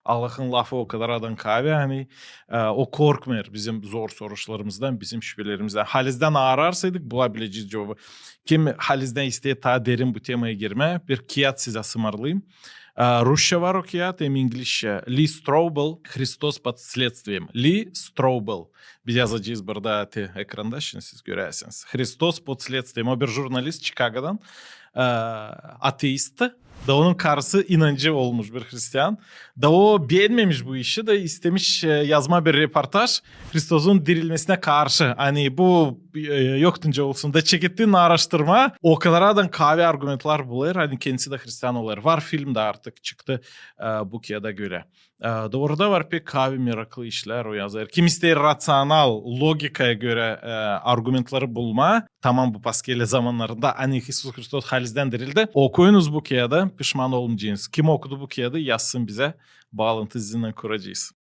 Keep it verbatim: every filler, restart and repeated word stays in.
Allahın lafı o kadar adan kaavi, ani e, o korkmêêr bizim zor soruşlarımızdan, bizim şüpelerimizden. Halizdän aararsaydık, bulabilecez cuvabı. Kim halizdän isteer taa derin bu temaya girmää, bir kiyat sizä sımarlayım. E, rusça var o kiyat, hem inglizçä. Ли Строубл, Христос под следствием. Ли Строубл. Biz yazacez burada te ekranda, şindi siz göräsiniz. Христос под следствием. O bir jurnalist Çikagodan, e, ateist. Da onun karısı inancı olmuş bir hristian. Da o beenmemiş bu işi, da istemiş e, yazmaa bir reportaj Hristosun dirilmesinä karşı. Ani bu e, yok nicä olsun. Da çeketti aaraştırmaa. O kadar adan kaavi argumentlar bulêr, ani kendisi dä hristian olêr. Var film dä artık çıktı e, bu kiyada görä. E, da orada var pek kaavi meraklı işlär o yazêr. Kim isteer raţional, logikaya görä e, argumentleri bulmaa, taman bu paskelä zamannarında, ani İisus Hristos halizdän dirildi. Okuyunuz bu kiyadı, pişman olmayacenız. Kim okudu bu kiyadı, yazsın bizä, baalantı sizinnän kuracez.